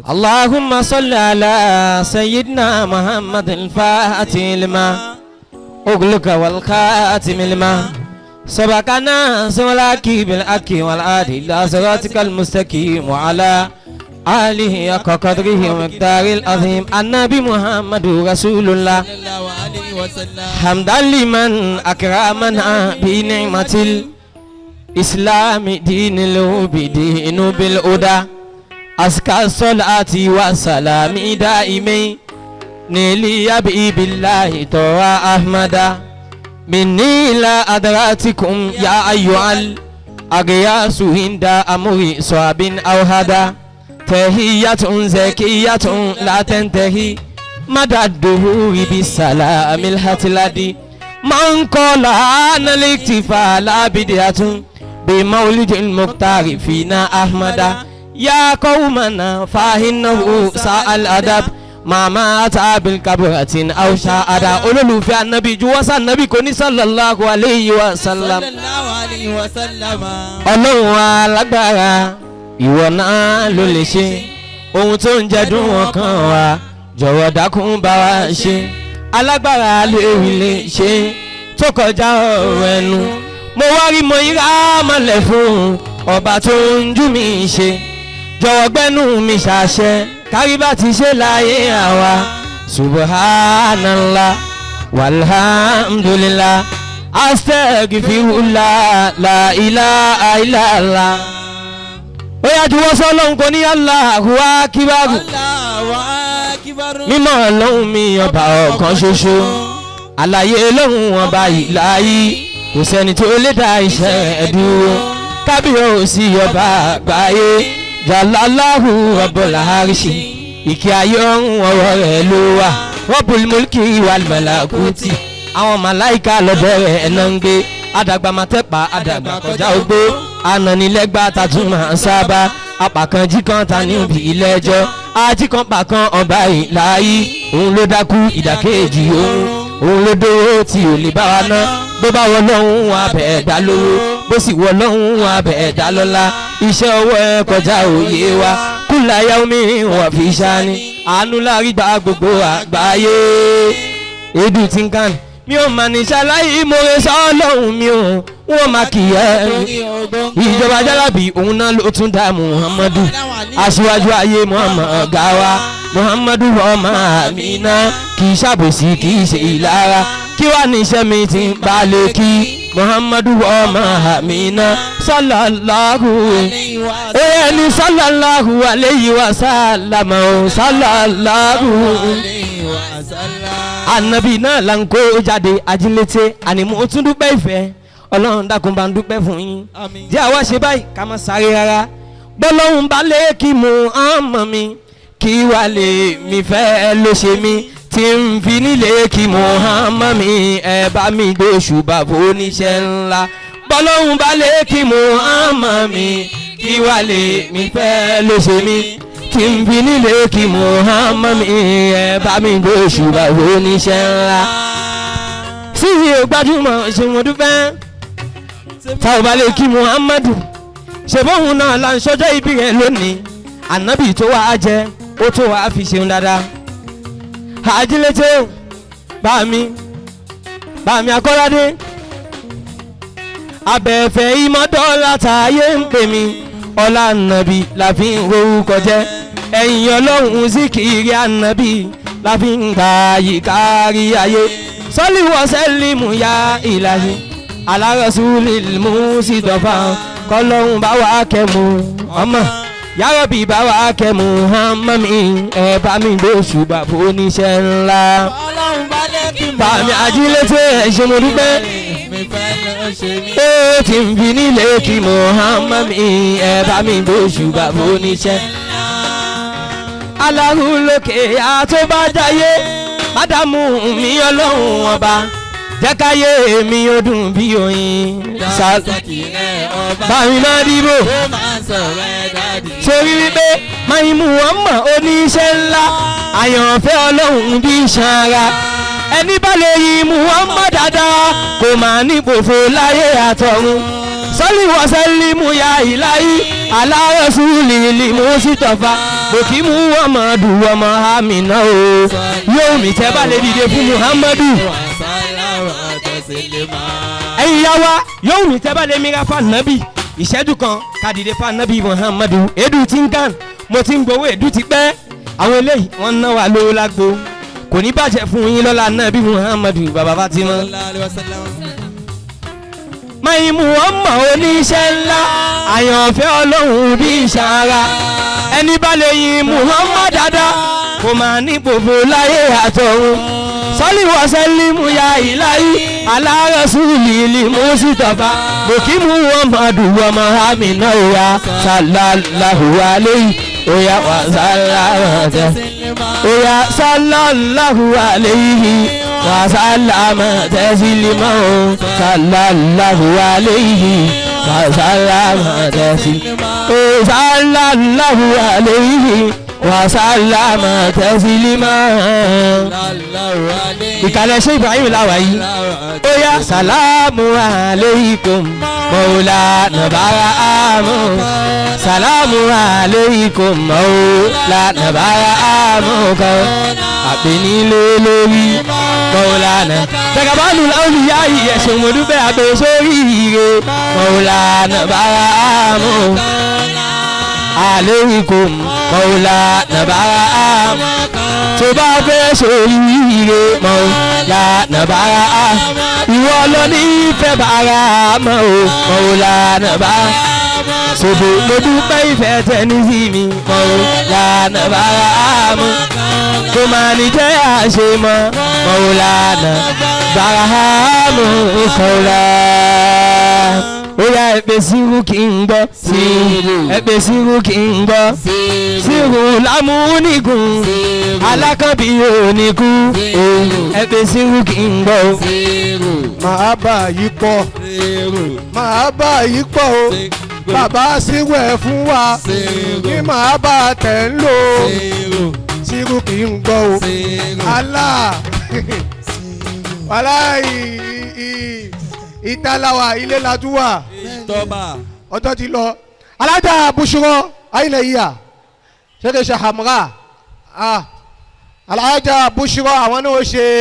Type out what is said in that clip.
اللهم صل على سيدنا محمد الفاتح لما أغلق والخاتم لما سبقنا سولاك بالحق والعادل إلى صراطك المستقيم وعلى آله حق قدره ومقداره العظيم. النبي محمد رسول الله حمدا لمن أكرمنا بنعمة الإسلام دين الوبدين بالهدى أزكى الصلاة والسلام دائمين نيلي أبي بالله طوى أحمد مني لا أدراتكم يا أيها الأغياس عند أمر صعب أو هذا تهية زكية لا تنتهي مدى الدهور بالسلام الهتلدي من قال أن الاكتفاء لا بدعة بمولد المختار فينا أحمد يا قومنا فإنه ساء الأدب ما مات بالكبرة أو شاء. Olólùfẹ́ Ànábì juwọ́sá Ànábì kò ní sallallahu alayhi wa sallam. Ọlọ́run alágbára ìwọ náà ló lè ṣe ohun tó ń jẹ́ dùn ọkàn wa, jọ̀wọ́ dákun bá wa ṣe. Alágbára léwu lè ṣe tó kọjá ọ̀rọ̀ ẹnu. Mo wá rí mo yíra mọ́lẹ̀ fún ọba tó ń jú mi ṣe, jọ̀wọ́ gbẹ́nu mi ṣàṣẹ kárí bá ti ṣe láyé àwa. Subhanallah walhamdulillah astaghfirullah la ilaha illallah. Ó yá juwọ́ sọ́lọ́hun kò ní Allahu akbar. Mímọ́ Ọlọ́hun mi ọba ọ̀kan ṣoṣo, àlàyé lóhun ọba ìláyé, kò sẹ́ni tó lè dá iṣẹ́ ẹ̀ dúró. Kábíyèsí ọba àgbáyé jalalahu rabbul arshi, ìkẹ́ ayé ọ̀hún ọwọ́ rẹ̀ ló wà. Rabbul mulki wal malakuti, àwọn màláìka lọ́dọ̀ rẹ̀ ẹ̀nà ń gbé. Àdàgbà màtẹ́pà àdàgbà kọjá ogbó, ananilẹ́gbà tàtún máa ń sábà. Apàkànjí kan ta ní òbí ilé ẹjọ́, ajíkan pàkan ọba ìláyé. Òun ló dákú ìdàkejì òun, òun ló dówó tí ò lè bá wa ná. Bó bá wọ lọ́hùn abẹ́ ẹ̀dá lówó, bó sì wọ lọ́hùn abẹ́ ẹ̀dá lọ́lá. Iṣẹ́ ọwọ́ ẹ kọjá òye wa, kúlà yaomi wọ́n fi ṣáni. Àánú lárí gba gbogbo àgbáyé. Edu tí ń kàn mi ò mà ní ṣaláì mòre sọ́lọ́hún mi ò wọ́n máa kì í ẹ́. Ìjọba jálábì òun náà ló tún dá Muhammadu aṣíwájú ayé Muhammad ọ̀gá wa Muhammadu ọmọ Amina, kì í ṣàbòsí kì í ṣe ìlara. Kí wàá ní iṣẹ́ mi ti ń balẹ̀ kí Muhammadu ọmọ Amina sallallahu ẹni sallallahu alayhi wa sallam sallallahu. Ànábì náà là ń kó jáde ajílété, àní mo tún dúpẹ́ ìfẹ́ Ọlọ́run dákun bá ń dúpẹ́ fún yín. Jẹ́ àwa ṣe báyìí ká má sáré rárá. Gbọ́lọ́hún bá lé kí Muhammad mi, kí wà lè mi fẹ́ ló ṣe mí tí ń fi nílé kí Muhammad mi. Ẹ bá mi gbé ṣùgbọ́n oníṣẹ́ ńlá. Gbọ́lọ́hún bá lé kí Muhammad mi, kí wà lè mi fẹ́ ló ṣe mí tí ń fi nílé kí Muhammad mi. Ẹ bá mi gbé ṣùgbọ́n oníṣẹ́ ńlá. Síyí ò gbajúmọ̀ ṣe mo dúpẹ́ tá ò bá lè kí Muhammadu ṣèbóhun náà là ń ṣọjọ́ ibi rẹ̀ lónìí. Ànábì tó wàá jẹ ó tó wàá fi ṣeun dáadáa. Ajílété bá mi Akọ́ládé abẹ́fẹ́ ìmọ̀dọ́là táyé ń pè mí, ọlá ànábì la fi ń orúkọ jẹ́. Ẹ̀yìn Ọlọ́run sí kiri ànábì la fi ń gbà yí kárí ayé. Sọ́lí wọ́sẹ́límù ya ìlàhí alárasúlì mú sí dọ̀fà, kọ́lọ́hún bá wà kẹ́mu ọmọ yàrá-bì bá wà kẹ́mu hàn mi. Ẹ bá mi gbé ṣùgbọ́n oníṣẹ́ ńlá. Bàmí ajílété ẹ ṣé mo dúpẹ́. Ó ti ń fi nílé kí Muhammad mi. Ẹ bá mi gbé ṣùgbọ́n oníṣẹ́ ńlá. Aláhu lókè àtúbàjáyé mádàmú mi Ọlọ́run ọba jẹ́ káyé mi ó dùn bí oyin. Bámi máa dìbò sórí wípé máa mú ọmọ oníṣẹ́ ńlá, àyànfẹ́ Ọlọ́run bí sanra. Ẹni bá lè yí mú ọmọ dáadáa kò máa ní gbòfo láyé àtọ̀run. Sọ́lí wọ́sẹ́lí mú ya ìláyí Alárẹ̀sùlì Mùsítọ́fà Bòkímù Muhammadu ọmọ Amina o. Yóò mi tẹ́ bá lè dìde fún Muhammadu. Ẹ̀yin yá wa yóò mi tẹ́ bá lè mìíràn fún Ànábì. Ìṣẹ́jú kan ká dìde fún Ànábì Muhammadu. Èédú ti ń gàn, mo ti ń gbowó èédú ti pẹ́. Àwọn eléyìí wọ́n ń ná wa lówó lágbo. Kò ní bàjẹ́ fún yín lọ́la Ànábì Muhammadu bàbá Fatima. Máyì Muhammad oníṣẹ́ ńlá, àyànfẹ́ Ọlọ́run bí ìṣàrà. Ẹni bá lè yin Muhammad dáadáa, kò máa ní gbogbo láyé àtọ̀run. Sọ́lí wọ́sẹ́límù ya ìláyí, alárẹ̀sùlì Mùsítọ́fà. Bòkímù Muhammadu ọmọ Amina oya, sallallahu alayhi, oya wa sallallahu oya sallallahu alayhi wa sallama taslima sallallahu alayhi wa sallama taslima sallallahu alayhi wa sallama taslima. Ìkàlẹ̀ ṣé Ibrahim làwà yìí. Ó yá sàlámù aleikum mọ̀ọ́lá nàbàrà àmú. Sàlámù aleikum mọ̀ọ́lá nàbàrà àmú kan. Àpènílé lórí mọ̀ọ́lá nà. Tẹ̀gàbánu láwùjọ yìí ẹ̀sùn mo dúpẹ́ àgbè sórí ire mọ̀ọ́lá nàbàrà àmú. Aleikum mọ̀ọ́lá nàbàrà àmú. Tó bá fẹ́ sórí ire mọ̀ọ́lá nàbàrà àmú. Ìwọ ló ní ìfẹ́ bàrà mọ́ o mọ̀ọ́lá nàbàrà. Ṣòbò mo dúpẹ́ ìfẹ́ tẹni sí mi mọ̀ọ́lá nàbàrà àmú. Kò máa ní jẹ́ àṣemọ́ mọ̀ọ́lá nàbàrà àmú kọ́lá. Ó yá ẹ̀pẹ̀ sírù kí n gbọ́ ẹ̀pẹ̀ sírù kí n gbọ́ sírù lámúnigun alákànbí oníkú ẹ̀pẹ̀ sírù kí n gbọ́. Màá bá yí pọ̀, màá bá yí pọ̀ o, bàbá síwẹ̀ fún wa ní màá bá tẹ̀ ń lò sírù kì í gbọ́ o. Allah wàláì ìtàláwà ilé làdúwà ọjọ́ ti lọ. Alájà Bushra ayílẹ̀ yíyà ṣé kìí ṣe hamra alájà Bushra àwọn náà ó ṣe.